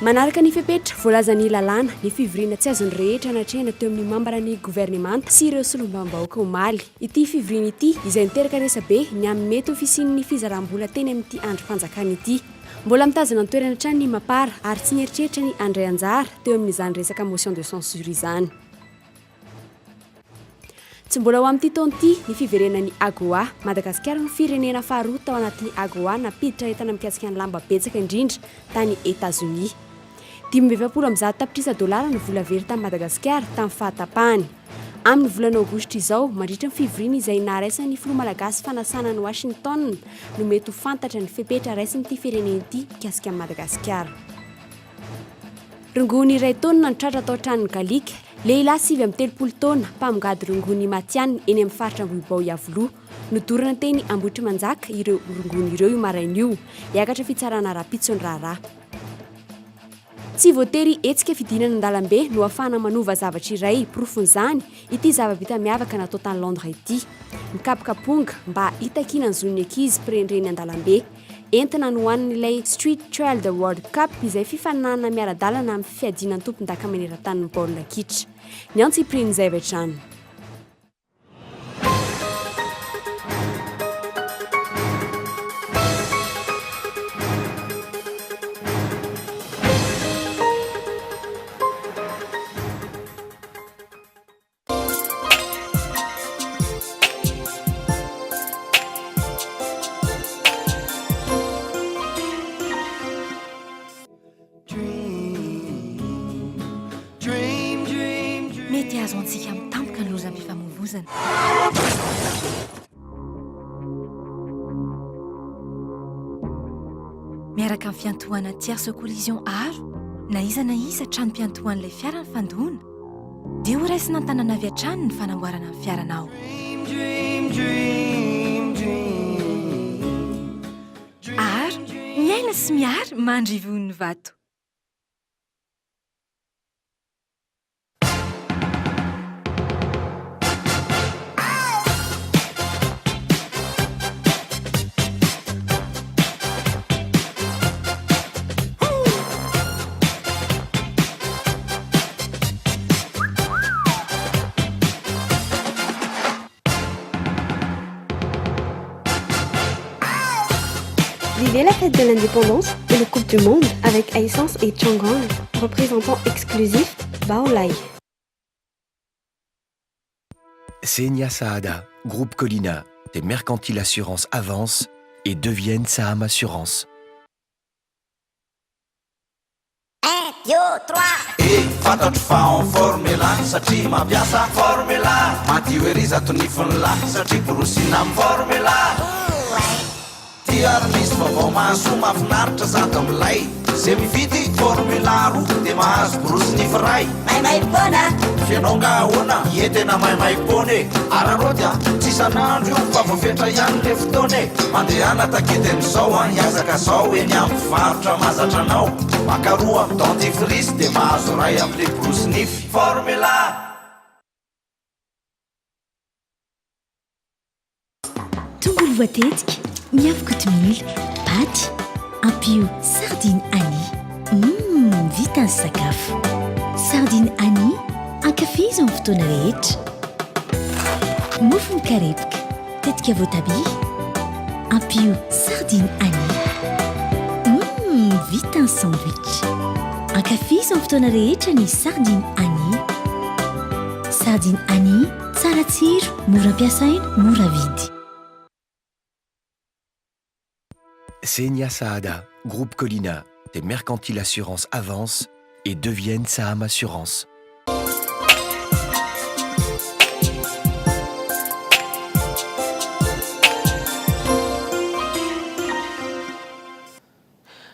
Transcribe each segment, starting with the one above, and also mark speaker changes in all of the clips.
Speaker 1: Manaraka ny fepetra voalazan'ny lalàna, ny fivoriana tsy azon'ny rehetra natrehina teo amin'ny mambran'ny governemanta sy ireo solombavambahoaka omaly. Ity fivoriana ity, izay niteraka resabe ny amin'ny mety ho fisian'ny fizaram-bola teny amin'ity andrim-panjakana ity. Mbola mitazona ny toerany hatrany ny Mapar ary tsy nieritreritra ny handray anjara teo amin'izany resaka motion de censure izany. Tsy mbola ho amin'ity taona ity ny fiverenan'ny AGOA. Madagasikara no firenena faharoa tao anatin'ny AGOA nampiditra entana mikasika ny lamba betsaka indrindra tany Etazonia. 145 tapitrisa dolara no vola very tamin'i Madagasikara tamin'ny fahatapahany. Amin'ny volana aogositra izao, mandritra ny fivoriana izay naharaisan'ny filoha malagasy fanasana an'i Washington no mety ho fantatra ny fepetra raisin'ity firenena ity mikasika an'i Madagasikara. Rongony iray taonina no tratra tao an-tranon'i Galika, lehilahy 39 taona, mpamongady rongony matihanina eny amin'ny faritra Ambohibao Iavoloha. Nodorana teny Ambohitrimanjaka ireo rongony ireo io maraina io. Hiakatra fitsarana rahampitso ny raharaha. Tsy voatery hetsika fidinana an-dalambe no ahafahana manova zavatra iray, porofon'izany ity zava-bita miavaka natao tany Londres ity. Mikapoka amponga mba hitakiana ny zon'ny ankizy mpirenireny an-dalambe. Entina nohanin'ilay Street Child World Cup izay fifaninanana miara-dalana amin'ny fiadiana ny tompondaka maneran-tanin'ny baolina kitra. Ny antsipirian'izay avy hatrany.
Speaker 2: Mety hahazo antsika amin'ny tampoka ny lozam-pifamoivoizana. Miaraka amin'ny fiantohana tierce collision aro, na iza na iza tranom-piantohan'ilay fiara nifandona, Dia ho raisina an-tanana avy hatrany ny fanamboarana ny fiaranao. Aro, miaina sy mihary mandry ivohon'ny vato.
Speaker 1: Vivez la fête de l'indépendance et le Coupe du Monde avec Essence et Changan, représentant exclusif Baolai.
Speaker 3: Senia Saada, Groupe Colina et Mercantile Assurance avancent et deviennent Saham Assurance.
Speaker 4: Un, deux, trois.
Speaker 5: E, fantatro fa en forme elah satria mampiasa Formula. Madio ery izato nifin'lah satria borosina amin'ny Formula. Ty ary misy vaovao mahasoa mahafinaritra sady milay. Ze mividy Formula 2 de mahazo borosy nify ray.
Speaker 4: Maimaim-poana.
Speaker 5: F'ianao nga ahoana? Ie tena maimaim-poana e. Araraoty a, tsy isan'andro io fa voafetra ihany le fotoana e. Mandehana takia dia mizao an, hiazaka zao eny amin'ny mpivarotra mahazatra anao. Maka roa amin'ny dentifrice dia mahazo iray amin'le borosy nify. Formula.
Speaker 2: Tongolo voatetika, miafy kotomila, paty, ampio sardine Annie. Humm, vita ny sakafo. Sardine Annie, ankafizo amin'ny fotoana rehetra. Mofo mikarepoka, tetika voatabia, ampio sardine Annie. Humm, vita ny sandwich. Ankafizo amin'ny fotoana rehetra ny sardine Annie. Sardine Annie, Tsara tsiro, mora ampiasaina, mora vidy.
Speaker 3: Senia Saada, Groupe Colina et Mercantile Assurance avancent et deviennent Saham Assurance.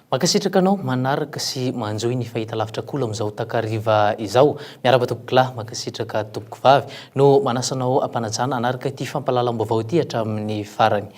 Speaker 6: Mankasitraka anao manaraka sy manjohy ny fahitalavitra Kolo amin'izao takariva izao. Miarahaba tompokolahy, mankasitraka tompokovavy no manasa anao am-panajana hanaraka ity fampahalalam-baovao ity hatramin'ny farany.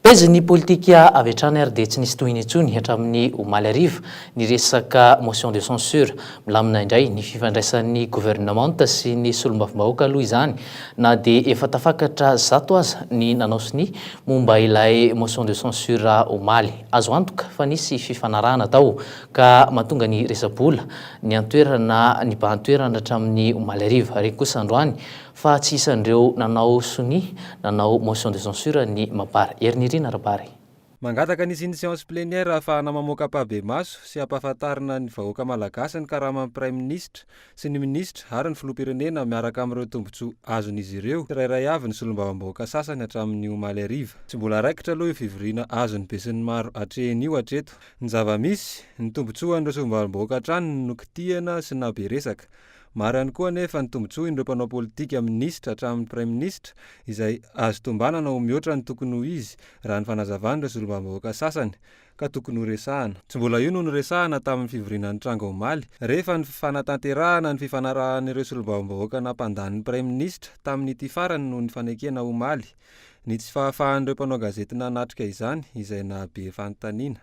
Speaker 6: Pezin'ny politika avy hatrany ary dia tsy nisy tohiny intsony hatramin'ny omaly hariva ny resaka motion de censure. Milamina indray ny fifandraisan'ny governemanta sy ny solombavambahoaka aloha izany na dia efa tafakatra zato aza ny nanao sonia momba ilay motion de censure omaly. Azo antoka fa nisy fifanarahana. fifanarahana tao ka mahatonga ny resa-bola ny an-toerana nibahan-toerana hatramin'ny omaly hariva. Re kosa androany fa tsy isan'ireo nanao sonia nanao motion de censure ny Mapar. Herinirina Rabary.
Speaker 7: Mangataka ny hisian'ny séance plénière ahafahana mamoaka ampahibemaso sy hampahafantarina ny vahoaka malagasy ny karaman'ny praiminisitra sy ny minisitra ary ny filoham-pirenena miaraka amin'ireo tombontsoa azon'izy ireo tsirairay avy ny solombavambahoaka sasany hatramin'ny omaly hariva. Tsy mbola raikitra aloha io fivoriana azon'ny besinimaro atrehina io hatreto. Ny zava-misy, ny tombontsoan'ireo solombavambahoaka hatrany no nokitihana sy naha be resaka. Maro ihany koa anefa ny tombontsoin'ireo mpanao politika minisitra hatramin'ny praiminisitra izay azo tombanana ho mihoatra ny tokony ho izy raha ny fanazavan'ireo solombavambahoaka sasany ka tokony horesahana. Tsy mbola io no noresahana tamin'ny fivoriana nitranga omaly, rehefa ny fanatanterahana ny fifanarahan'ireo solombavambahoaka nampandany ny praiminisitra tamin'ity farany no nifanekena omaly. Ny tsy fahafahan'ireo mpanao gazety nanatrika izany izay nahabe fanontaniana.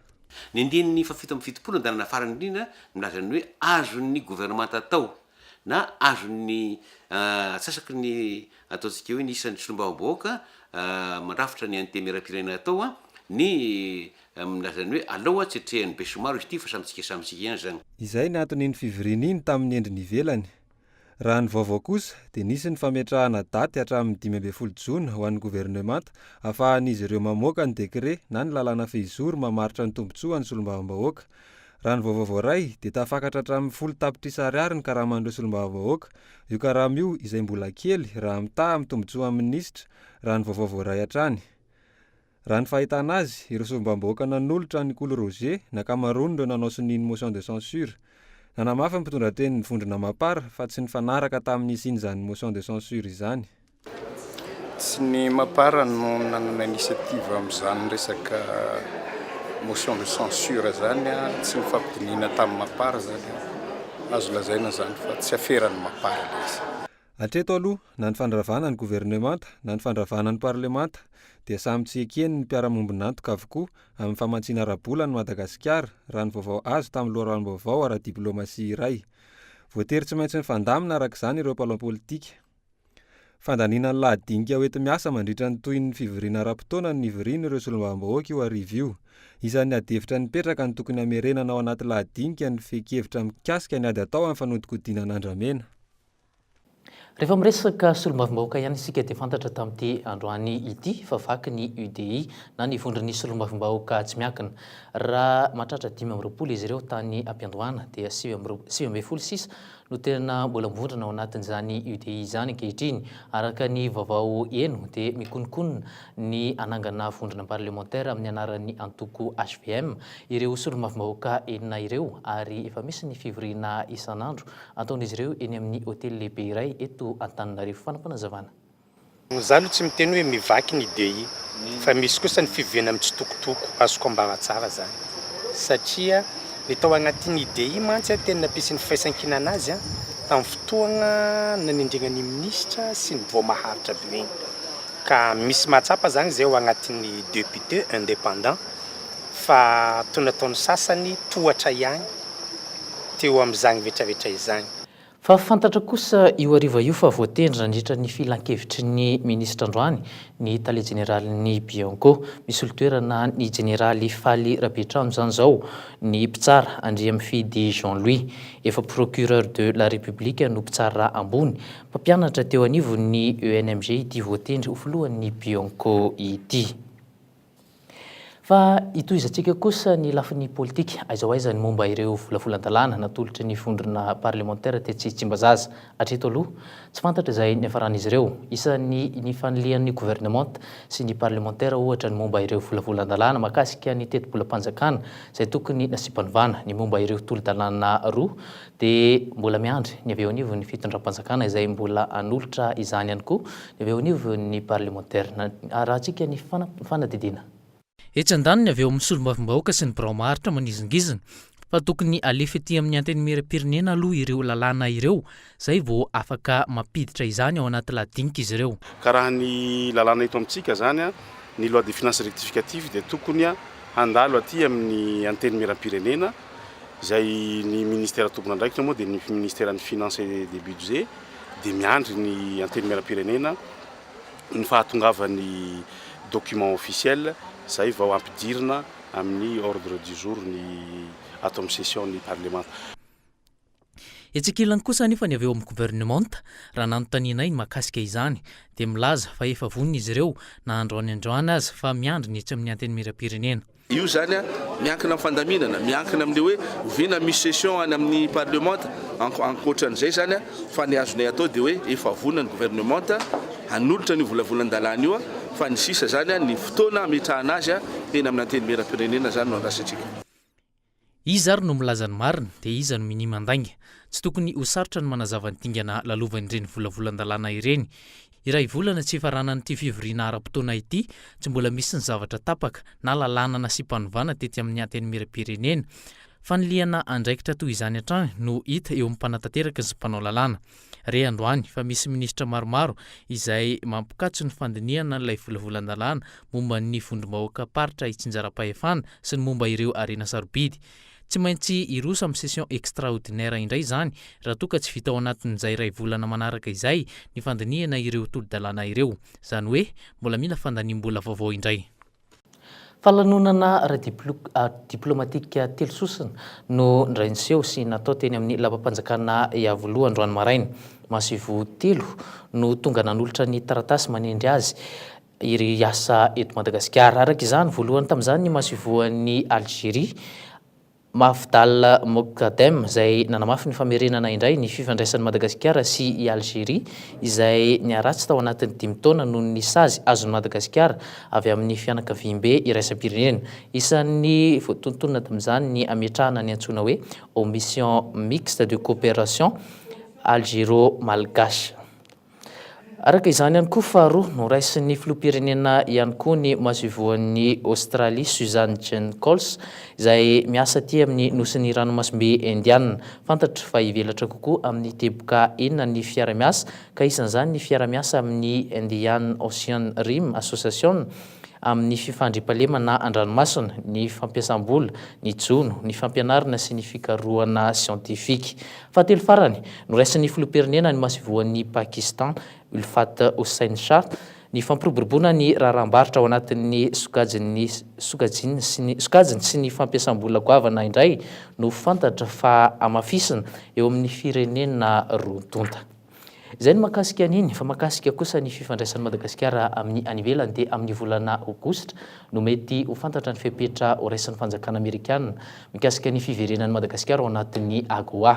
Speaker 8: Ny andininy faha-77 andalana farany indrindra milaza ny hoe azon'ny governemanta atao na azon'ny antsasaky ny ataontsika hoe ny isan'ny solombavambahoaka mandrafitra ny antenimierampirenena atao ny milaza ny hoe alao tsy atrehan'ny besinimaro izy ity fa samy tsika samy tsika ihany izany.
Speaker 7: Izay ny anton'iny fivoriana iny tamin'ny endriny ivelany. Raha ny vaovao kosa dia nisy ny fametrahana daty hatramin'ny 15 jona ho an'ny governemanta ahafahan'izy ireo mamoaka ny décret na ny lalàna fehizoro mamaritra ny tombontsoan'ny solombavambahoaka. Raha ny vaovao voaray dia tafakatra hatramin'ny folo tapitrisa ariary ny karaman'ireo solombavambahoaka. Io karama io izay mbola kely raha mitaha amin'ny tombontsoan'ny minisitra raha ny vaovao voaray hatrany. Raha ny fahitana azy, ireo solombavambahoaka nanolotra an'i Kolo Roger ny ankamaroan'ireo nanao sonia ny motion de censure. Nanamafy ny mpitondra tenin'ny vondrona Mapar fa tsy nifanaraka tamin'ny hisian'izany motion de censure izany.
Speaker 9: Tsy ny Mapar no nanana initiative amin'izany resaka motion de censure izany, tsy nifampidinihina tamin'ny Mapar izany, azo lazaina izany fa tsy aferan'ny Mapar ilay izy.
Speaker 7: Hatreto aloha, na ny fandravana ny governemanta na ny fandravana ny parlemanta dia samy tsy eken'ny mpiara-mombon'antoka avokoa amin'ny famantsiana ara-bola an'i Madagasikara, raha ny vaovao azo tamin'ny loharanom-baovao ara-diplaomasia iray. Voatery tsy maintsy mifandamina araka izany ireo mpanao politika. Fandaniana ny lahadinika hoenti-miasa mandritra ny tohin'ny fivoriana ara-potoana no nivorian'ireo solombavambahoaka io hariva io. Isan'ny adihevitra nipetraka ny tokony hamerenana ao anaty lahadinika ny fehin-kevitra mikasika ny ady atao amin'ny fanodinkodinana andramena.
Speaker 6: Rehefa miresaka solombavambahoaka ihany isika dia fantatra tamin'ity androany ity fa vaky ny UDI na ny vondron'ny solombavambahoaka tsy miankina. Raha mahatratra 25 izy ireo tany am-piandohana dia 19 sisa no tena mbola mivondrona ao anatin'izany UDI izany ankehitriny. Araka ny vaovao heno dia mikononkonona ny hanangana vondrona parlemantera amin'ny anaran'ny antoko hvm ireo solombavambahoaka enina ireo ary efa misy ny fivoriana isan'andro Ataon'izy ireo eny amin'ny hotely lehibe iray eto Antananarivo. Fanapanazavana.
Speaker 10: Za aloha tsy miteny hoe mivaky ny DI fa misy kosa ny fiviana mitsitokotoko azoko ambara tsara zany satria ny tao agnatin'ny DI mantsy tena nampisy ny firaisankina anazy tamin'ny fotoagna nanendregna ny minisitra sy ny voa maharitra be igny ka misy mahatsapa zany zay ao agnatin'ny député indépendant fa toa nataon'ny sasany tohatra ihany teo amin'izany retraretra izany.
Speaker 6: Fa fantatra kosa io hariva io fa voatendry nandritra ny filankevitry ny minisitra androany ny tale jeneralin'ny Bianco. Misolo toerana ny jeneraly Faly Rabetrano izany izao ny mpitsara Andriamifidy Jean Louis. Efa procureur de la République no mpitsara ambony. Mpampianatra teo anivon'ny ENMG ity voatendry ho filohan'ny Bianco ity. Fa hitohizantsika kosa ny lafiny politika, aiza ho aiza ny momba ireo volavolan-dalàna natolotry ny vondrona parlemantera tetsy Tsimbazaza. Hatreto aloha, tsy fantatra izay niafaran'izy ireo. Isan'ny nifanilihan'ny governemanta sy ny parlemantera ohatra ny momba ireo volavolan-dalàna mahakasika ny tetibolam-panjakana izay tokony nasiam-panovana. Ny momba ireo tolo-dalàna roa dia mbola miandry ny avy eo anivon'ny fitondram-panjakana izay mbola hanolotra izany ihany koa ny avy eo anivon'ny parlemantera. Arahantsika ny fanadihadiana. Etsy andaniny avy eo amin'ny solombavambahoaka sy ny birao maharitra manizingizina fa tokony alefa ety amin'ny antenimierampirenena aloha ireo lalàna ireo zay vao afaka mampiditra izany ao anaty lahadinika izy ireo.
Speaker 11: Ka raha ny lalàna eto amintsika izany, ny loi de finances rectificative dia tokony handalo aty amin'ny antenimierampirenena, izay ny ministera tompon'andraikitra moa dia ny ministeran'ny finances et des budgets dia miandry ny antenimierampirenena ny fahatongavan'ny document officiel izay vao ampidirina. amin'ny ordre du jour ny ato amin'ny session ny parlemanta.
Speaker 6: Etsy ankilany kosa anefa ny avy eo amin'ny governemanta, raha nanontanianay ny mahakasika izany, dia milaza fa efa vonona izy ireo na androany androany aza fa miandry ny etsy amin'ny Antenimierampirenena.
Speaker 12: Io izany miankina amin'ny fandaminana, miankina amin'ilay hoe oviana misy session any amin'ny parlemanta, ankoatran'izay izany fa ny azonay atao dia hoe efa vonona ny governemanta hanolotra an'io volavolan-dalàna io fa ny sisa izany ny fotoana hametrahana azy eny amin'ny Antenimierampirenena izany no andrasantsika.
Speaker 6: Iza ary no milaza ny marina dia iza no minia mandainga? Tsy tokony ho sarotra ny manazava ny dingana lalovan'ireny volavolan-dalàna ireny. Iray volana tsy hifaranan'ity fivoriana ara-potoana ity, tsy mbola misy ny zavatra tapaka na lalàna nasiam-panovana tety amin'ny Antenimierampirenena. Fanilihana andraikitra toy izany hatrany no hita eo amin'ny mpanatanteraka sy mpanao lalàna. Re androany fa misy minisitra maromaro izay mampikatso ny fandinihana an'ilay volavolan-dalàna momba ny vondrom-bahoakam-paritra itsinjaram-pahefana sy ny momba ireo harena sarobidy. Tsy maintsy hiroso amin'ny session extraordinaire indray izany raha toa ka tsy vita ao anatin'izay iray volana manaraka izay ny fandinihana ireo tolo-dalàna ireo. Izany hoe mbola mila fandaniam-bola vaovao indray. Fa lanonana ara-diplomatika telo sosona no indray niseho sy natao teny amin'ny lapam-panjakana Iavoloha androany maraina. Masoivoho telo no tonga nanolotra ny taratasy manendry azy ireo hiasa eto Madagasikara. Araka izany, voalohany tamin'izany ny masoivohon'i Algeria, Mafdal Moghadem izay nanamafy ny famerenana indray ny fifandraisan'i Madagasikara sy i Algeria izay niharatsy tao anatin'ny dimy taona noho ny sazy azon'i Madagasikara avy amin'ny fianakaviambe iraisam-pirenena. Isan'ny voatontonona tamin'izany ny hametrahana ny antsoina hoe Omission mixte de coopération algéro-malgache. Araka izany ihany koa, faharoa, noraisin'ny filoham-pirenena ihany koa ny masoivohon'i Aostralia, Suzanne Jane Coles, izay miasa aty amin'ny nosin'ny ranomasimbe Indiana. Fantatra fa hivelatra kokoa amin'ny teboka enina ny fiara-miasa, ka isan'izany ny fiara-miasa amin'ny Indian Ocean Rim Association amin'ny fifandriampahalemana an-dranomasina, ny fampiasam-bola, ny jono, ny fampianarana sy ny fikarohana siantifika. Fahatelo farany, noraisin'ny filoham-pirenena ny masoivohon'i Pakistan, Ulfat Hussain Shah, ny fampiroboroboana ny raharaham-barotra ao anatin'ny sokajin'ny sokajiny sy ny sokajiny sy ny fampiasam-bola goavana indray no fantatra fa hamafisina eo amin'ny firenena roa tonta. Izay ny mahakasika an'iny, fa mahakasika kosa ny fifandraisan'i Madagasikara amin'ny any ivelany dia amin'ny volana aogositra no mety ho fantatra ny fepetra horaisin'ny fanjakana amerikana mikasika ny fiverenan'i Madagasikara ao anatin'ny AGOA.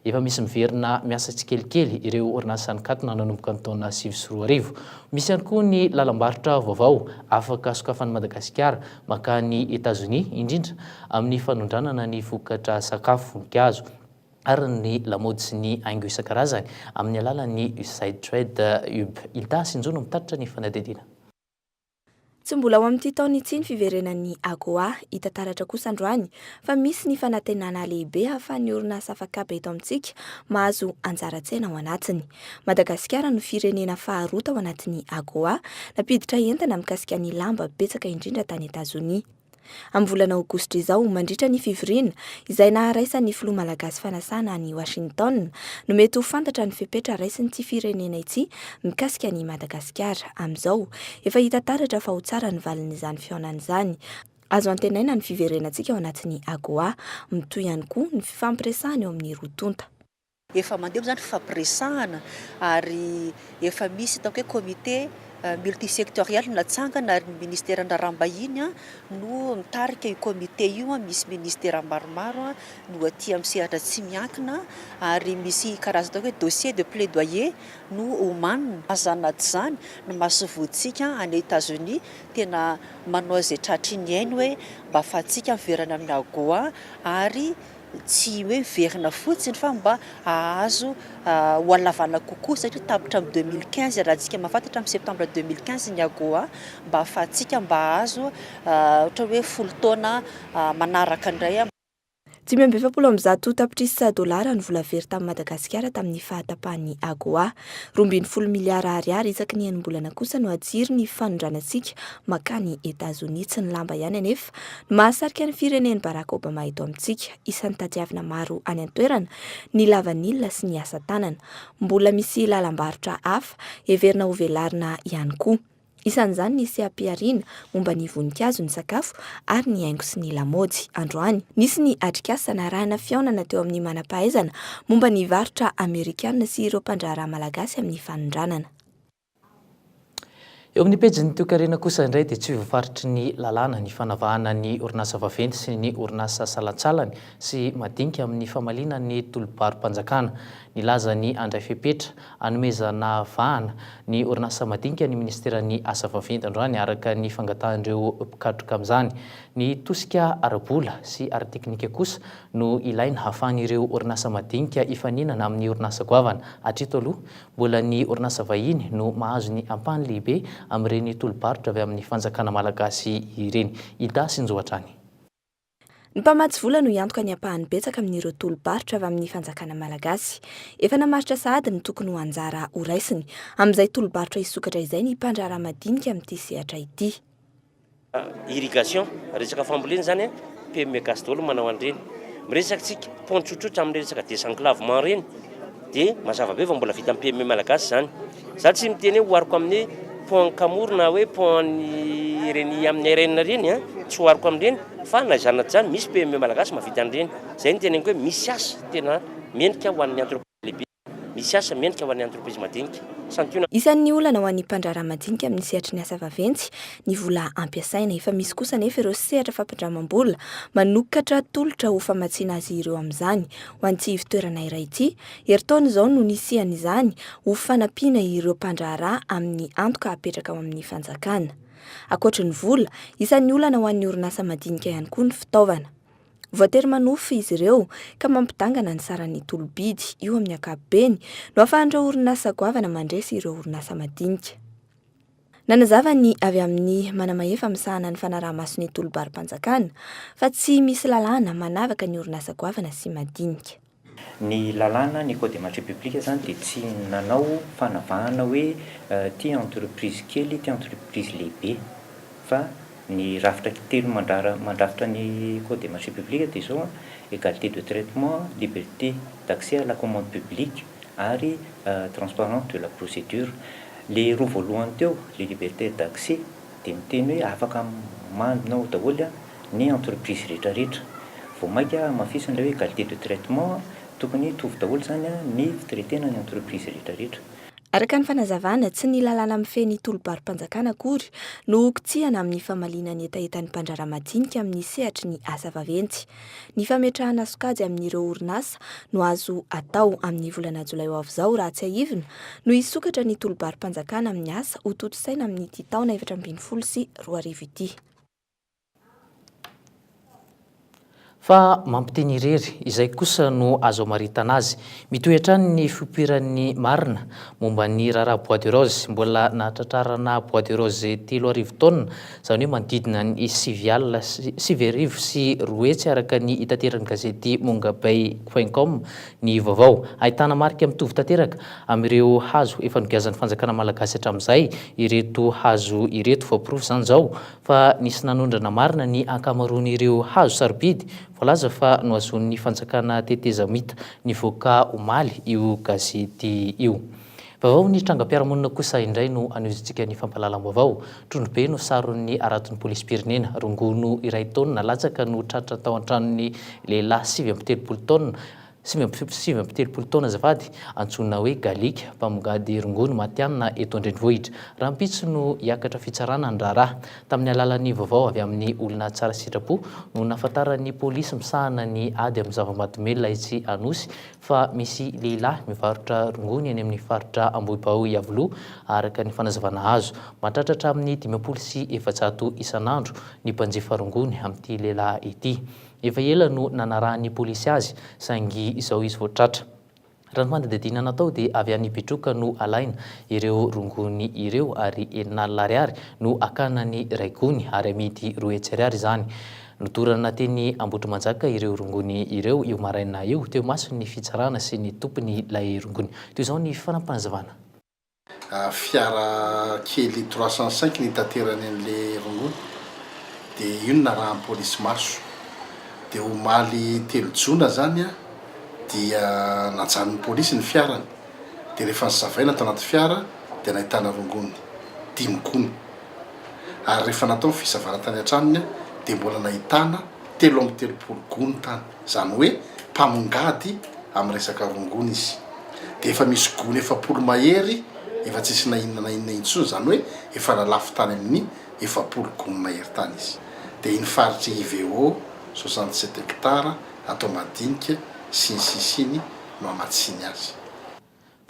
Speaker 6: Efa misy miverina miasa tsikelikely ireo orinasa nikatona nanomboka ny taona 2009. Misy ihany koa ny lalam-barotra vaovao afaka sokafan'i Madagasikara mankany Etazonia, indrindra amin'ny fanondranana ny vokatra sakafo, voninkazo, ary ny lamaody sy ny haingo isan-karazany amin'ny alalan'ny Usaid Trade Hub. Hilda Sinjo no mitatitra ny fanadihadiana.
Speaker 2: Tsy mbola ho amin'ity taona ity ny fiverenan'ny AGOA. Hita taratra kosa androany fa misy ny fanantenana lehibe ahafahan'ny orinasa afakaba eto amintsika mahazo anjara tsena ao anatiny. Madagasikara no firenena faharoa tao anatin'ny AGOA nampiditra entana mikasika ny lamba betsaka indrindra tany Etazonia. Amin'ny volana aogositra izao, mandritra ny fivoriana izay naharaisan'ny filoha malagasy fanasana any Washington, no mety ho fantatra ny fepetra raisin'ity firenena ity mikasika an'i Madagasikara. Amin'izao, efa hita taratra fa ho tsara ny valin'izany fihaonana izany. Azo antenaina ny fiverenantsika ao anatin'ny AGOA. Mitohy ihany koa ny fifampiresahana eo amin'ny roa tonta.
Speaker 13: Efa mandeha moa izany fifampiresahana ary efa misy ataoko hoe comité multisectoriel natsangana ary ny ministeran'ny raharaham-bahiny no mitarika io comité io, misy ministera maromaro no aty amin'ny sehatra tsy miankina ary misy karazana ataoko hoe dossier de plaidoyer no omanina. Aza anatin'izany ny masoivohontsika any Etazonia tena manao izay tratry ny ainy hoe mba ahafahantsika miverina amin'ny AGOA ary tsy hoe miverina fotsiny fa mba hahazo ho halavana kokoa satria tapitra amin'ny 2015 raha antsika mahafantatra amin'ny septembre 2015 ny AGOA mba hahafahantsika mba hahazo ohatra hoe folo taona manaraka indray.
Speaker 2: 145 tapitrisa dolara ny vola very tamin'i Madagasikara tamin'ny fahatapahan'ny AGOA. 12 miliara ariary isaky ny enim-bolana kosa no hajiry ny fanondranantsika mankany Etazonia. Tsy ny lamba ihany anefa no mahasarika ny firenen'i Barack Obama eto amintsika. Isan'ny tadiavina maro any an-toerana ny lavanila sy ny asa tanana. Mbola misy lalam-barotra hafa heverina hovelarina ihany koa. Isan'izany ny seha-pihariana momba ny voninkazo, ny sakafo ary ny haingo sy ny lamaody. Androany, nisy ny atrikasa narahina fihaonana teo amin'ny manam-pahaizana momba ny varotra amerikana sy ireo mpandraharaha malagasy amin'ny fanondranana.
Speaker 6: Eo amin'ny pejin'ny toekarena kosa indray dia tsy voafaritry ny lalàna ny fanavahana ny orinasa vaventy sy ny orinasa salantsalany sy madinika amin'ny famaliana ny tolo-baro-panjakana. Nilaza ny handray fepetra hanomezana vahana ny orinasa madinika ny minisiteran'ny Asa vaventy androany araka ny fangatahan'ireo mpikatroka amin'izany. Ny tosika ara-bola sy ara-teknika kosa no ilaina hahafahan'ireo orinasa madinika hifaninana amin'ny orinasa goavana. Hatreto aloha, Mbola ny orinasa vahiny no mahazo ny ampahany lehibe amin'ireny tolo-barotra avy amin'ny fanjakana malagasy ireny. Ida sy Njo hatrany.
Speaker 2: Ny mpamatsy vola no hiantoka ny ampahany betsaka amin'ireo tolo-barotra avy amin'ny fanjakana malagasy. Efa namaritra sahady ny tokony ho anjara horaisiny amin'izay tolo-barotra hisokatra izay ny mpandraharaha madinika amin'ity sehatra ity.
Speaker 14: Irrigation, resaka fambolena izany, PME gasy daholo no manao an'ireny. Miresaka tsika pont tsotsotra amin'ireny resaka désenclavement ireny dia mazava be fa mbola vitan'ny PME malagasy izany. Za tsy miteny hoe ohariko amin'ny pont Ankamoro na hoe pont an'ny ireny amin'ny RN ireny an, tsy ohariko amin'ireny fa na izany na tsy izany misy PME malagasy mahavita an'ireny. Izay no teneniko hoe misy asa tena mendrika ho an'ny entreprise lehibe. Misy asa mendrika ho an'ny entreprise madinika. Santionany.
Speaker 2: Isan'ny olana ho an'ny mpandraharaha madinika amin'ny sehatry ny asa vaventy ny vola ampiasaina. Efa misy kosa anefa ireo sehatra fampindramam-bola manokatra tolotra ho famatsiana azy ireo amin'izany. Ho an'ity ivontoerana iray ity, herintaona izao no nisian'izany ho fanampiana ireo mpandraharaha amin'ny antoka apetraka ao amin'ny fanjakana. Ankoatry ny vola, isan'ny olana ho an'ny orinasa madinika ihany koa ny fitaovana. Voatery manofa izy ireo ka mampidangana ny saran'ny tolo-bidy. Io amin'ny ankapobeny no ahafahan'ireo orinasa goavana mandresy ireo orinasa madinika. Nanazava ny avy amin'ny manamahefa misahana ny fanaraha-maso ny tolo-baro-panjakana fa tsy misy lalàna manavaka ny orinasa goavana sy madinika.
Speaker 15: Ny lalàna, ny code des marchés publics zany dia tsy nanao fanavahana hoe ity entreprise kely, ity entreprise lehibe fa ny rafitra telo mandrara mandrafitra ny code des marchés publics dia izao an, égalité de traitement, liberté d'accès à la commande publique ary transparence de la procédure. Le roa voalohany teo, le liberté d'accès dia miteny hoe afaka manao daholo ny entreprise rehetra rehetra. Vao maika hamafisina ilay hoe égalité de traitement, tokony hitovy daholo izany ny fitraitena ny entreprise rehetra rehetra.
Speaker 2: Araka ny fanazavana, tsy ny lalàna mifehy ny tolo-baro-panjakana akory no hokitsihana amin'ny famaliana ny hetahetan'ny mpandraharaha madinika amin'ny sehatry ny asa vaventy. Ny fametrahana sokajy amin'ireo orinasa no azo atao amin'ny volana jolay ho avy izao raha tsiahivina no hisokatra ny tolo-baro-panjakana amin'ny asa hotontosaina amin'ity taona 2014 ity.
Speaker 6: Fa mampiteny irery, izay kosa no azo amaritana azy. Mitohy hatrany ny fipoiran'ny marina momba ny raharaha bois de rose. Mbola nahatratrarana bois de rose 3000 taonina, izany hoe manodidina ny sivy alina sy 209 araka ny itateran'ny gazety Mongabay point com ny vaovao. Ahitana marika mitovy tanteraka amin'ireo hazo efa nogiazan'ny fanjakana malagasy hatramin'izay ireto hazo ireto. Voaporofo izany izao fa nisy nanondrana marina ny ankamaroan'ireo hazo sarobidy voalaza fa nohazonin'ny fanjakana tetezamita nivoaka omaly io gazety io. Vaovao ny trangam-piarahamonina kosa indray no anohizantsika ny fampahalalam-baovao. Trondro be no saron'ny haraton'ny polisim-pirenena. Rongono iray taonina latsaka no tratra tao an-tranon'ny lehilahy 39 taona 39 taona azafady, antsoina hoe Galika, mpamongady rongony matihanina eto an-drenivohitra. Rahampitso no hiakatra fitsarana ny raharaha. Tamin'ny alalan'ny vaovao avy amin'ny olona tsara sitrapo no nahafantaran'ny polisy misahana ny ady amin'ny zava-mahadomelina etsy Anosy fa misy lehilahy mivarotra rongony eny amin'ny faritra Ambohibao Iavoloha, araka ny fanazavana azo. Mahatratra hatramin'ny 450 isan'andro ny mpanjifa rongony amin'ity lehilahy ity. Efa ela no nanarahan'ny polisy azy saingy izao izy vao tratra. Raha ny fanadihadiana natao dia avy any Betroka no alaina ireo rongony ireo ary enina alina ariary no akana ny iray gony ary amidy 200 ariary izany. Nodorana teny Ambohitrimanjaka ireo rongony ireo io maraina io teo imason'ny fitsarana sy ny tompon'ilay rongony. Toy izao ny fanampinazavana.
Speaker 16: Fiara kely 305 nitaterany an'le rongony de io no narahan'ny polisy maso. De omaly telo jona zany dia najanon'ny polisy ny fiarany de rehefa nosavaina tao anaty fiara dia nahitana rongony dimy gony. Ary rehefa natao ny fisavana tany an-tranony dia mbola nahitana 33 gony tany. Izany hoe mpamongady amin'ny resaka rongony izy. Dia efa misy gony 40 mahery efa tsisy na inona na inona intsony, izany hoe efa nalafo tany amin'ny 40 gony mahery tany izy. Dia iny faritr'i Iveho, 67 hectares, atao madinika sy ny sisa iny no hamatsiany azy.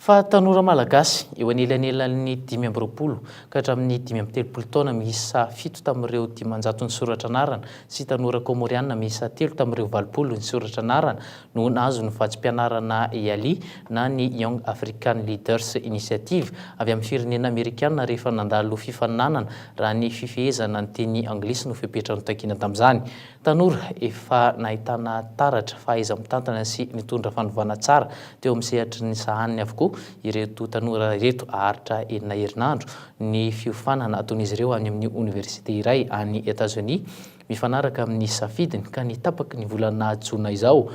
Speaker 6: Fa tanora malagasy eo anelanelan'ny 25 ka hatramin'ny 35 taona miisa fito tamin'ireo 500 nisoratra anarana sy tanora kômôrianina miisa telo tamin'ireo 80 nisoratra anarana no nahazo ny vatsim-pianarana YALI na ny Young African Leaders Initiative avy amin'ny firenena amerikana rehefa nandalo fifaninanana raha ny fifehezana ny teny anglisy no fepetra notakiana tamin'izany. Tanora efa nahitana taratra fahaiza-mitantana sy nitondra fanovana tsara teo amin'ny sehatry ny sahaniny avokoa ireto tanora ireto. Haharitra enina herinandro ny fiofanana ataon'izy ireo any amin'ny oniversite iray any Etazonia mifanaraka amin'ny safidiny ka ny tapaky ny volana jona izao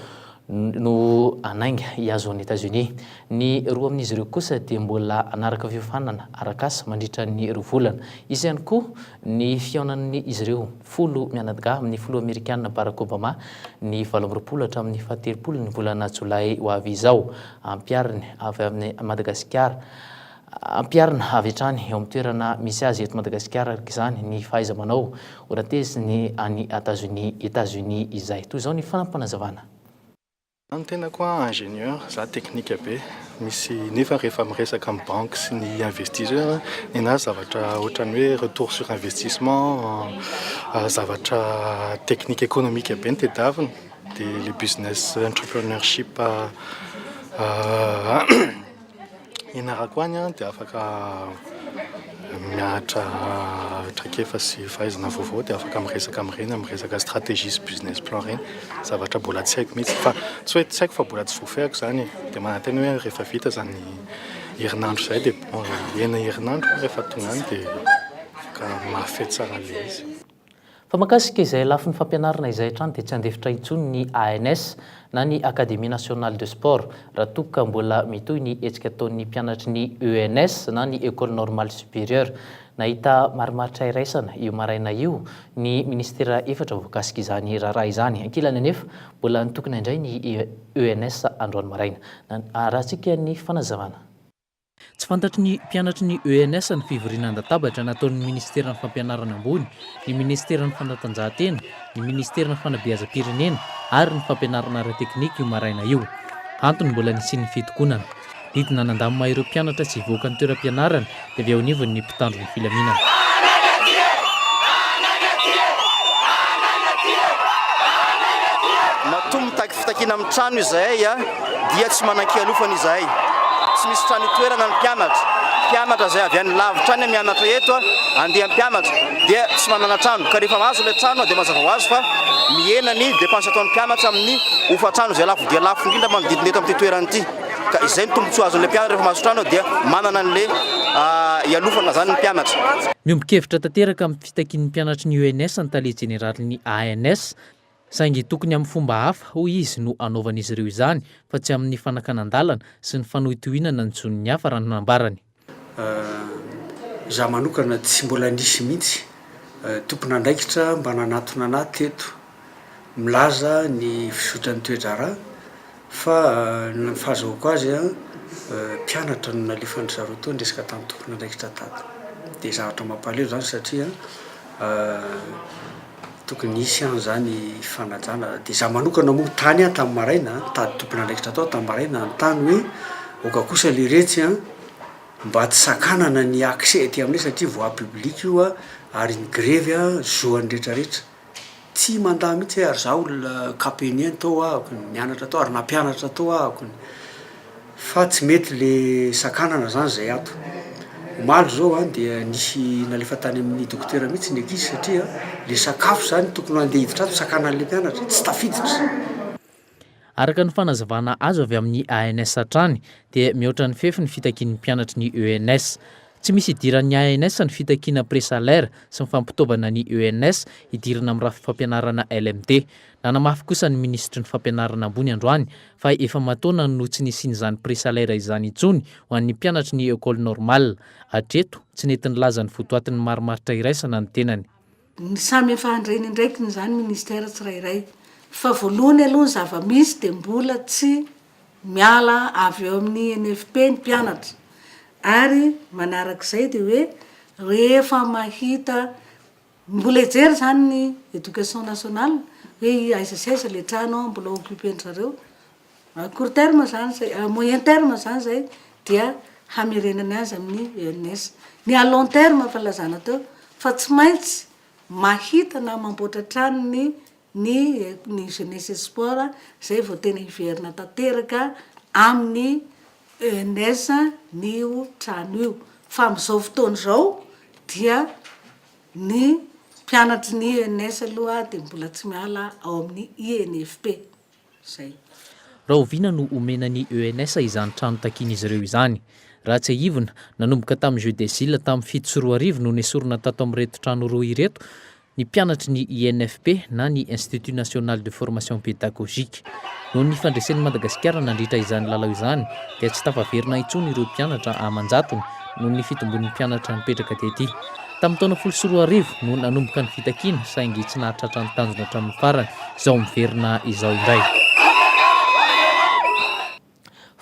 Speaker 6: no hanainga hihazo an'i Etazonia. Ny roa amin'izy ireo kosa dia mbola hanaraka fiofanana arak'asa mandritra ny roa volana. Hisy ihany koa ny fihaonan'izy ireo folo mianadahy amin'ny filoha amerikana Barack Obama ny 28 hatramin'ny faha-30 ny volana jolay ho avy izao. Ampihariny avy amin'i Madagasikara Ampiharina avy hatrany eo amin'ny toerana misy azy eto Madagasikara araka izany ny fahaiza-manao horateziny any Etazonia Etats-Unis izay. Toy izao ny fanampinazavana.
Speaker 17: Za ny tenako an ingénieur, za teknika be, misy nefa rehefa miresaka amin'ny banky sy ny investisseur nenazy zavatra ohatran'ny hoe retour sur investissement, zavatra technique économique be no tadiavina, dia le business entrepreneurship Ianarako any aho dia afaka mianatra traikefa sy fahaizana vaovao dia afaka miresaka amin'ireny amin'ny resaka stratégie sy business plan ireny. Zavatra mbola tsy haiko mihitsy fa tsy hoe tsy haiko fa mbola tsy voafehiko izany e. Dia manantena hoe rehefa vita izany herinandro izay dia bon enina herinandro rehefa tonga any dia afaka mahafehy tsara an'ilay izy.
Speaker 6: Fa mahakasika izay lafiny fampianarana izay hatrany dia tsy handefitra intsony ny ANS na ny Académie Nationale de Sport raha toa ka mbola mitohy ny hetsika ataon'ny mpianatry ny ENS na ny École Normale Supérieure. Nahita marimaritra iraisana io maraina io ny minisitera efatra voakasika izany raharaha izany. Ankilany anefa, mbola nitokona indray ny ENS androany maraina. Arahantsika ny fanazavana. Tsy fantatry ny mpianatry ny ENS ny fivoriana an-databatra nataon'ny minisiteran'ny Fampianarana ambony, ny minisiteran'ny Fanatanjahantena, ny minisiteran'ny Fanabeazam-pirenena ary ny Fampianarana ara-teknika io maraina io. Antony mbola nisian'ny fitokonana. Nidina nandamina ireo mpianatra tsy hivoaka ny toeram-pianarana dia avy eo anivon'ny mpitandro ny filaminana.
Speaker 18: Matoa mitaky fitakiana amin'ny trano izahay dia tsy manan-kialofana izahay. Tsy misy trano itoerana ny mpianatra. Mpianatra izay avy any lavitra any mianatra eto, andiany mpianatra, dia tsy manana trano. Ka rehefa mahazo ilay trano dia mazava ho azy fa mihena ny dépense ataon'ny mpianatra amin'ny hofan-trano izay lafo dia lafo indrindra manodidina eto amin'ity toerana ity. Ka izay no tombontsoa azon'ilay mpianatra rehefa mahazo trano dia manana an'ilay ialofana izany ny mpianatra.
Speaker 6: Miombon-kevitra tanteraka amin'ny fitakian'ny mpianatry ny ENS ny tale jeneralin'ny ANS, saingy tokony amin'ny fomba hafa, hoy izy, no hanaovan'izy ireo izany fa tsy amin'ny fanakanan-dalana sy ny fanohitohinana ny zon'ny hafa raha ny nambarany.
Speaker 19: Izaho manokana tsy mbola nisy mihitsy tompon'andraikitra mba nanatona anah teto milaza ny fizotran'ny toe-draharaha fa ny fahazahoako azy an, mpianatra no nalefan-dry zareo teo niresaka tamin'ny tompon'andraikitra tato. Dia zavatra mampalahelo izany satria tokony hisy ihany izany fanajana. Dia izaho manokana moa tany aho tamin'ny maraina, nitady tompon'andraikitra tao tamin'ny maraina, nanontany hoe aoka kosa leretsy an, mba tsy sakanana ny accès aty aminay satria voie publique io an, ary ny grevy an, zo an'ny rehetrarehetra. Tsy mandà mihitsy aho ary za olona KPNien tao ahako, nianatra tao ary nampianatra tao ahako, fa tsy mety le sakanana zany zay ato. Omaly zao an dia nisy nalefa tany amin'ny dokotera mihitsy ny ankizy satria le sakafo zany tokony handeha hiditra ato sakanan'le mpianatra, tsy tafiditra.
Speaker 6: Araka ny fanazavana azo avy amin'ny ANS hatrany dia mihoatra ny fefy ny fitakian'ny mpianatry ny ENS. Tsy misy idiran'ny ANS ny fitakiana pré-salaire sy ny fampitaovana ny ENS hidirana amin'ny rafi-pampianarana LMD. Nanamafy kosa ny minisitry ny fampianarana ambony androany fa efa aman-taonany no tsy nisian'izany pré-salaire izany intsony ho an'ny mpianatry ny Ecole Normale. Hatreto, tsy nety nilaza ny votoatin'ny marimaritra iraisana ny tenany.
Speaker 20: Ny samy efa handray ny andraikiny izany ministère tsirairay. Fa voalohany aloha ny zava-misy dia mbola tsy miala avy eo amin'ny INFP ny mpianatra. Ary manarak'izay dia hoe rehefa mahita, mbola hijery izany ny éducation nationale hoe aiza sy aiza ilay trano mbola occuper-ndry zareo. À court terme izany izay, à moyen terme izany izay dia hamerenany azy amin'ny ENS. Ny à long terme efa nilazana teo fa tsy maintsy mahita na mamboatra trano ny ny ny jeunesse et sport izay vao tena hiverina tanteraka amin'ny ENS ny io trano io fa amin'izao fotoana izao dia ny mpianatry ny ENS aloha dia mbola tsy miala ao amin'ny INFP izay.
Speaker 6: Rahoviana no homena ny ENS izany trano takian'izy ireo izany? Raha tsiahivina, nanomboka tamin'ny Jeux des Îles tamin'ny 2007 no nesorina tato amin'ireto trano roa ireto ny mpianatry ny INFP na ny Institut National de Formation Pédagogique. Noho ny fandresen'i Madagasikara nandritra izany lalao izany dia tsy tafaverina intsony ireo mpianatra aman-jatony noho ny fitombon'ny mpianatra nipetraka tety. Tamin'ny taona 2010 no nanomboka ny fitakiana saingy tsy nahatratra ny tanjona hatramin'ny farany, izao miverina izao indray.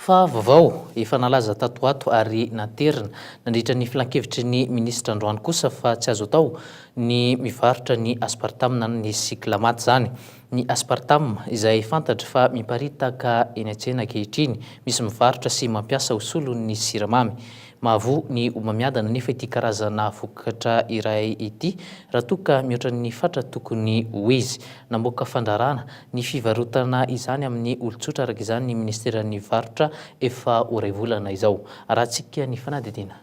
Speaker 6: Fa vaovao efa nalaza tato ho ato ary naterina nandritra ny filankevitry ny minisitra androany kosa fa tsy azo atao ny mivarotra ny aspartame na ny cyclamate izany. Ny aspartame izay fantatra fa miparitaka eny an-tsena ankehitriny, misy mivarotra sy mampiasa ho solon'ny siramamy. Mahavoa ny homamiadana anefa ity karazana vokatra iray ity raha toa ka mihoatra ny fatra tokony ho izy. Namoaka fandrarana ny fivarotana izany amin'ny olon-tsotra araka izany ny minisiteran'ny varotra efa ho iray volana izao. Arahantsika ny fanadihadiana.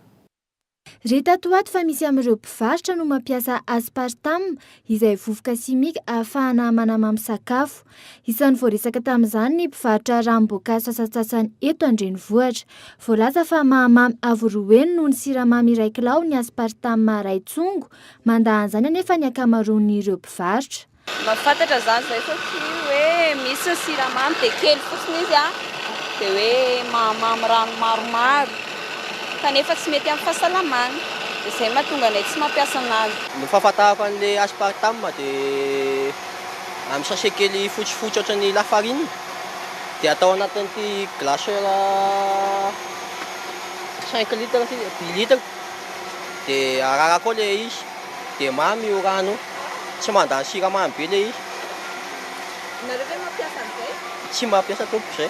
Speaker 21: Re tato ho ato fa misy amin'ireo mpivarotra no mampiasa aspartame izay vovoka simika ahafahana manamamy sakafo. Isan'ny voaresaka tamin'izany ny mpivarotra ranom-boankazo sasantsasany eto an-drenivohitra. Voalaza fa mahamamy avo roa heny noho ny siramamy iray kilao ny aspartame iray tsongo. Mandà an'izany anefa ny ankamaroan'ireo mpivarotra.
Speaker 22: Mahafantatra zany zay satria hoe misy ny siramamy dia kely fotsiny izy an, dia hoe mahamamy rano maromaro kanefa tsy mety amin'ny fahasalamana, dia izay mahatonga anay tsy mampiasa anazy.
Speaker 23: Ny fahafantarako an'le aspartame dia amin'ny sachet kely fotsifotsy ohatran'ny lafarine dia atao anatin'ity glaceur cinq litres dix litres dia araraka ao le izy. Dia mamy io rano io. Tsy mandany siramamy be ilay izy.
Speaker 22: Nareo ve mampiasa an'izay?
Speaker 23: Tsy mampiasa tompoko izay.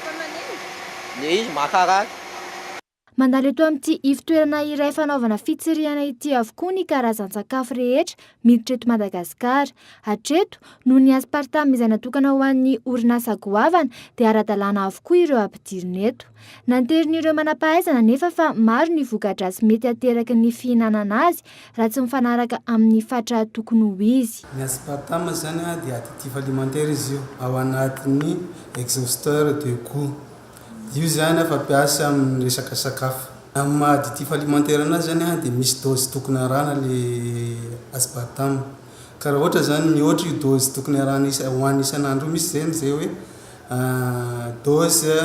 Speaker 22: Fa manino?
Speaker 23: Ilay izy mankarary.
Speaker 21: Mandalo eto amin'ity ivotoerana iray fanaovana fitsirihana ity avokoa ny karazan-tsakafo rehetra miditra eto Madagasikara. Hatreto, noho ny aspartame izay natokana ho an'ny orinasa goavana dia ara-dalàna avokoa ireo ampidirina eto. Nanterin'ireo manam-pahaizana anefa fa maro ny voka-dratsy mety ateraky ny fihinanana azy raha tsy mifanaraka amin'ny fatra tokony ho izy.
Speaker 24: Ny aspartame izany dia additif alimentaire izy io, ao anatin'ny exhausteur de gout. Io izany fampiasa amin'ny resaka sakafo. Amin'ny maha additif alimentaire anazy izany dia misy dose tokony arahana ilay aspartame. Ka raha ohatra izany mihoatra io dose tokony arahana isa- hohanina isan'andro io, misy izany izay hoe Dose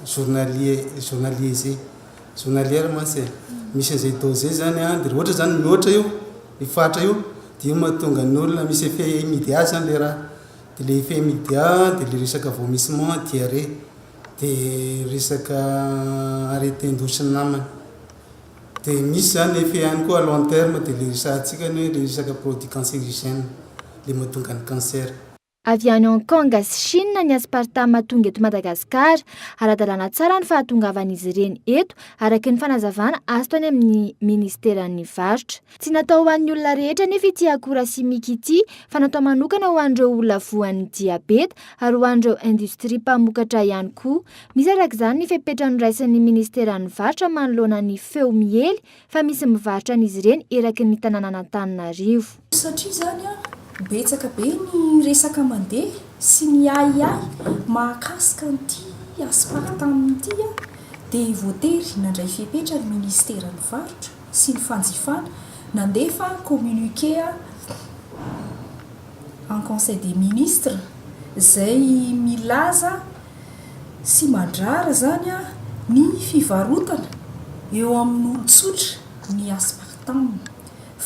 Speaker 24: journalier journalier zay, journalière mantsy e, misy an'izay dose zay zany an, de raha ohatra zany mihoatra io, io faritra io, de io mahatonga ny olona misy effet immédiat zany le raha, de le effet immédiat de le resaka vomissement, diarrhée, de resaka aretin-doha sy ny namany. De misy zany effet ihany koa à long terme de le resahantsika ny hoe le resaka produit cancérigène, le mahatonga ny cancer.
Speaker 21: Avy any Hong Kong sy Chine ny aspartame tonga eto Madagasikara. Ara-dalàna tsara ny fahatongavan'izy ireny eto, araka ny fanazavana azo tany amin'ny minisiteran'ny Varotra. Tsy natao ho an'ny olona rehetra anefa ity akora simika ity fa natao manokana ho an'ireo olona voan'ny diabeta ary ho an'ireo indostria mpamokatra ihany koa. Misy araka izany ny fepetra noraisin'ny minisiteran'ny Varotra manoloana ny feo miely fa misy mivarotra an'izy ireny eraky ny tanànan'Antananarivo.
Speaker 25: Satria izany an, betsaka be ny resaka mandeha sy ny ahiahy mahakasika an'ity aspartame ity an, Dia voatery nandray fepetra ny Ministeran'ny Varotra sy ny Fanjifana nandefa communiqué en Conseil des Ministres izay milaza sy mandrara izany ny fivarotana eo amin'olon-tsotra ny aspartame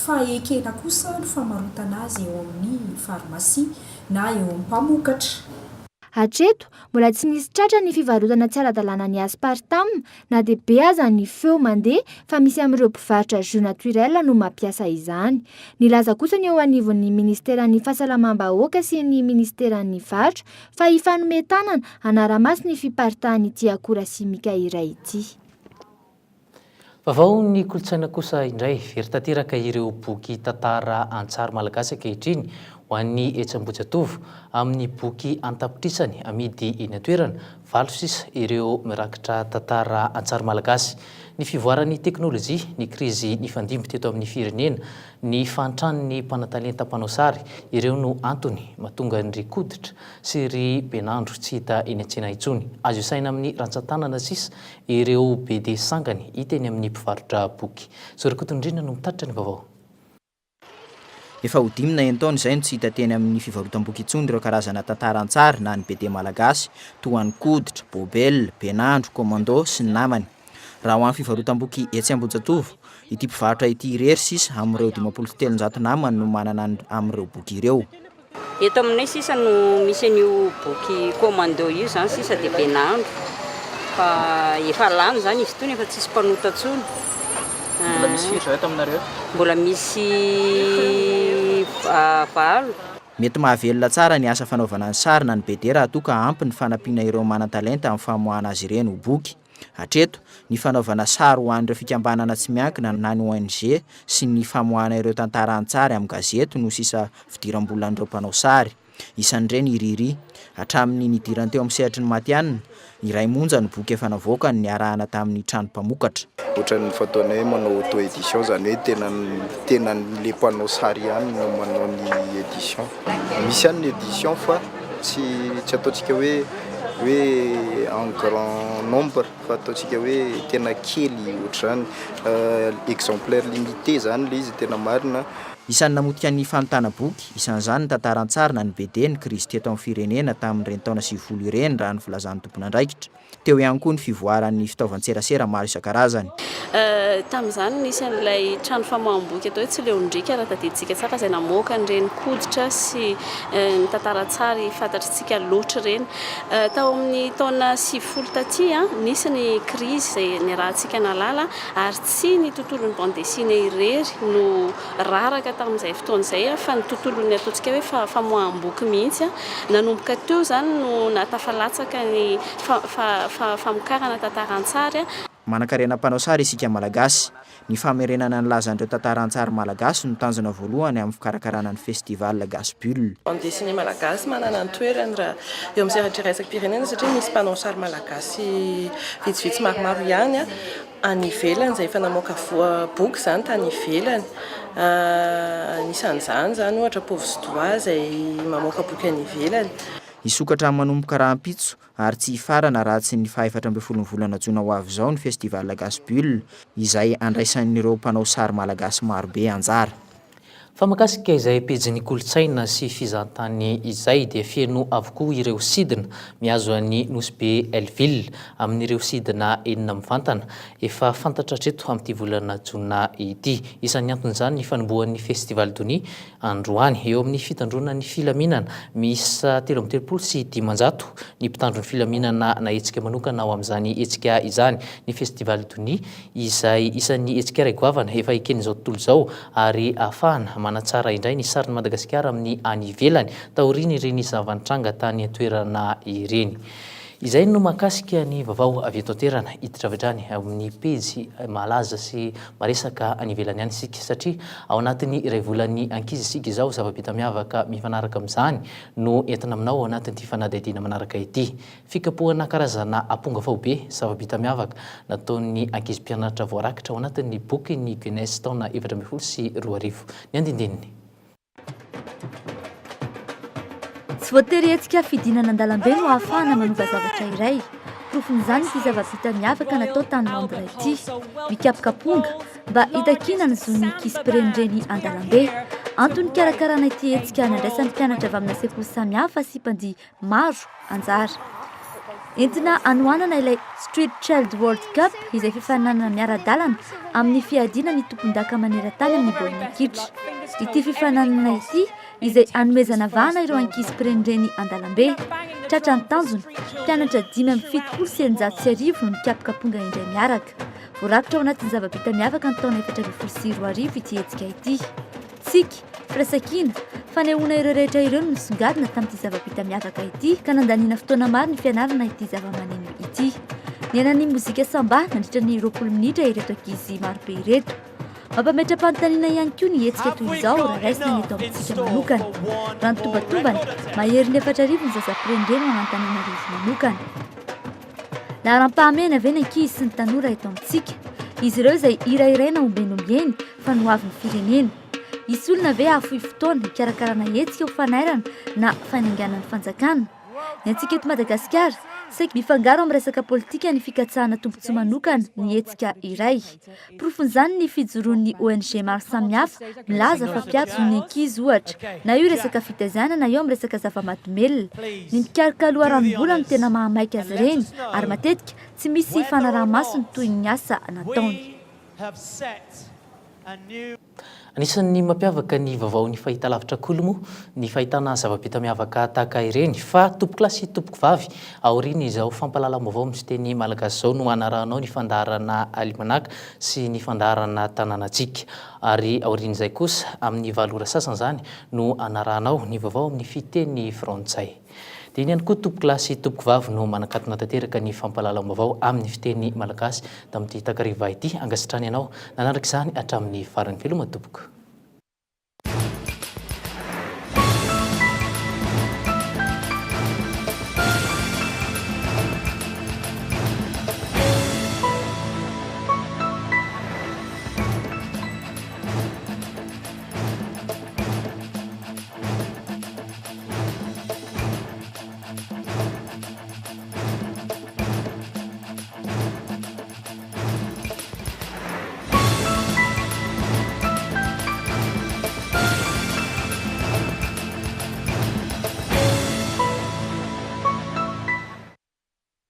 Speaker 25: fa ekena kosa ny famarotana azy eo amin'ny farmasia na eo amin'ny mpamokatra.
Speaker 21: Hatreto, mbola tsy nisy tratra ny fivarotana tsy ara-dalàna ny aspartame na dia be aza ny feo mandeha fa misy amin'ireo mpivarotra jus naturel no mampiasa izany. Nilaza kosa ny eo anivon'ny minisiteran'ny Fahasalamam-bahoaka sy ny minisiteran'ny Varotra fa hifanome tanana hanara-maso ny fiparitahan'ity akora simika iray ity.
Speaker 6: Vaovaon'ny kolontsaina kosa indray, very tanteraka ireo boky tantara an-tsary malagasy ankehitriny ho an'ny etsy Ambohijatovo. Amin'ny boky an-tapitrisany amidy eny an-toerana, valo sisa ireo mirakitra tantara an-tsary malagasy. Ny fivoaran'ny teknolojia, ny krizy nifandimby teto amin'ny firenena, ny fahantran'ny mpanatalenta mpanao sary, ireo no antony mahatonga an-dry Koditra sy ry Benandro tsy hita eny an-tsena intsony. Azo isaina amin'ny rantsan-tanana sisa Ireo BD sangany hita eny amin'ny mpivarotra boky. Zo Rakotondriana no mitatitra ny vaovao.
Speaker 1: Efa ho dimy na enin-taona izay no tsy hita teny amin'ny fivarotam-boky intsony ireo karazana tantara an-tsary na ny BD malagasy toa an'i Koditra, Bobel, Benandro, Commando sy ny namany. Raha ho an'ny fivarotam-boky etsy Ambohijatovo, ity mpivarotra ity irery sisa amin'ireo 350 namany no manana amin'ireo boky ireo.
Speaker 3: Eto aminay sisa no misy an'io boky commando io zany sisa dia benandro fa efa lany zany izy itony efa tsisy mpanota intsony.
Speaker 4: Mbola misy firy zao eto aminareo?
Speaker 3: Mbola misy valo.
Speaker 1: Mety mahavelona tsara ny asa fanaovana ny sary na ny BD raha toa ka ampy ny fanampiana ireo manan-talenta amin'ny famoahana azy ireny ho boky. Hatreto, ny fanaovana sary ho an'ireo fikambanana tsy miankina na ny ong sy ny famoahana ireo tantara an-tsary amin'ny gazety no sisa fidiram-bolan'ireo mpanao sary. Isan'ireny i Riri. Hatramin'ny nidirany teo amin'ny sehatry ny matihanina, iray monja ny boky efa navoakany niarahana tamin'ny trano mpamokatra.
Speaker 9: Ohatran'ny fataonay hoe manao auto édition, izany hoe tena tena le mpanao sary ihany no manao ny édition. Misy ihany ny édition fa tsy tsy ataontsika hoe hoe en grand nombre fa ataontsika hoe tena kely ohatr'izany, exemplaire limité izany ilay izy tena marina.
Speaker 1: Isan'ny namotika ny fanontana boky, isan'izany ny tantara an-tsary na ny BD ny krizy teto amin'ny firenena tamin'ireny taona 90 ireny raha ny filazan'ny tompon'andraikitra. Teo ihany koa ny fivoaran'ny fitaovan-tserasera maro isan-karazany.
Speaker 5: Tamin'izany nisy an'ilay trano famoaham-boky atao hoe Tsileondriaka raha tadidintsika tsara izay namoaka an'ireny koditra sy ny tantara an-tsary fantatr'tsika loatra ireny. Tao amin'ny taona 90 taty, nisy ny krizy izay niarahantsika nahalala ary tsy ny tontolon'ny bande dessinée irery no raraka tamin'izay fotoana izay fa ny tontolon'ny ataontsika hoe famoaham-boky mihitsy. Nanomboka teo izany no nahatafalatsaka ny famokarana tantara an-tsary.
Speaker 1: Manankarena mpanao sary isika Malagasy. Ny famerenana ny lazan'ireo tantara an-tsary malagasy no tanjona voalohany amin'ny fikarakarana ny Festival Gasy Bulle.
Speaker 8: Bande dessinée malagasy manana ny toerany raha eo amin'ny sehatra iraisam-pirenena satria misy mpanao sary malagasy vitsivitsy maromaro ihany any ivelany izay efa namoaka boky izany tany ivelany. Anisan'izany izany ohatra Pauvre Doigt izay mamoaka boky any ivelany.
Speaker 1: Hisokatra manomboka rahampitso ary tsy hifarana raha tsy ny faha 14 ny volana jona ho avy izao ny Festival Gasy Bulle izay andraisan'ireo mpanao sary malagasy marobe anjara.
Speaker 6: Fa mahakasika izay pejin'ny kolontsaina sy fizahantany izay dia feno avokoa ireo sidina mihazo an'i Nosy Be Hellville amin'ireo sidina enina mivantana efa fantatra hatreto amin'ity volana jona ity. Isan'ny anton'izany ny fanombohan'ny Festival Donia androany. Eo amin'ny fitandroana ny filaminana, miisa 533 ny mpitandro ny filaminana nahetsika manokana ho amin'izany hetsika izany. Ny Festival Donia izay isan'ny hetsika iray goavana efa eken'izao tontolo izao ary ahafahana manatsara indray ny sarin'i Madagasikara amin'ny any ivelany taorian'ireny zava-nitranga tany an-toerana ireny. Izay no mahakasika ny vaovao avy eto an-toerana. Hiditra avy hatrany amin'ny pejy malaza sy maresaka any ivelany any isika satria ao anatin'ny iray volan'ny ankizy isika izao. Zava-bita miavaka mifanaraka amin'izany no entina aminao ao anatin'ity fanadihadiana manaraka ity. Fikapohana karazana aponga faobe, zava-bita miavaka, nataon'ny ankizy mpianatra voarakitra ao anatin'ny bokin'ny Guinness taona 2014. Ny andindininy.
Speaker 21: Tsy voatery hetsika fidinana an-dalambe no ahafahana manova zavatra iray.
Speaker 7: Porofon'izany ity zava-bita miavaka natao tany Londres ity. Mikapoka amponga mba hitakiana ny zon'ny ankizy mpirenireny an-dalambe. Antony nikarakarana ity hetsika nandraisan'ny mpianatra avy amina sekoly samihafa sy mpandihy maro anjara. Entina hanohanana ilay Street Child World Cup izay fifaninanana miara-dalana amin'ny fiadiana ny tompondaka maneran-tany amin'ny baolina kitra. Ity fifaninanana ity izay hanomezana vahana ireo ankizy mpirenireny an-dalambe. Tratra ny tanjona, mpianatra 1675 no nikapoka amponga indray miaraka. Voarakitra ao anatin'ny zava-bita miavaka ny taona 2014 ity hetsika ity. Tsiky, firaisankina, fanehoana ireo rehetra ireo no nisongadina tamin'ity zava-bita miavaka ity ka nandaniana fotoana maro ny fianarana ity zavamaneno ity. Niaina ny mozika samba nandritra ny 20 minitra ireto ankizy marobe ireto. Mampametra-panontaniana ihany koa ny hetsika toy izao raha raisina ny eto amintsika manokana. Raha ny tombatombana, maherin'ny 4000 ny zaza mpirenireny ho an'Antananarivo manokana. Laharam-pahamehana ve ny ankizy sy ny tanora eto amintsika? Izy ireo izay hirahiraina ombieny ombieny fa ny hoavin'ny firenena. Hisy olona ve hahafoy fotoana hikarakarana hetsika ho fanairana na fanaingana ny fanjakana? Ny antsika eto Madagasikara, saika mifangaro amin'ny resaka politika ny fikatsahana tombontsoa manokana ny hetsika iray. Porofon'izany ny fijoroan'ny ONG maro samihafa milaza fa mpiaro zon'ny ankizy ohatra, na io resaka fitaizana na eo amin'ny resaka zava-mahadomelina. Ny mikaroka loharanom-bola no tena mahamaika azy ireny ary matetika tsy misy fanaraha-maso ny tohin'ny asa nataony.
Speaker 6: Anisan'ny mampiavaka ny vaovaon'ny fahitalavitra Kolo moa ny fahitana zava-bita miavaka tahaka ireny. Fa tompokolahy sy tompokovavy, aorian'izao fampahalalam-baovao amin'ny fiteny malagasy izao no hanarahanao ny fandaharana Alimanaka sy ny fandaharana Tanànantsika. Ary aorian'izay kosa, amin'ny valo ora sasany izany no hanarahanao ny vaovao amin'ny fiteny frantsay. Dia iny ihany koa tompokolahy sy tompokovavy no manakatona tanteraka ny fampahalalam-baovao amin'ny fiteny malagasy tamin'ity takariva ity. Ankasitrahana ianao nanaraka izany hatramin'ny farany. Veloma tompoko.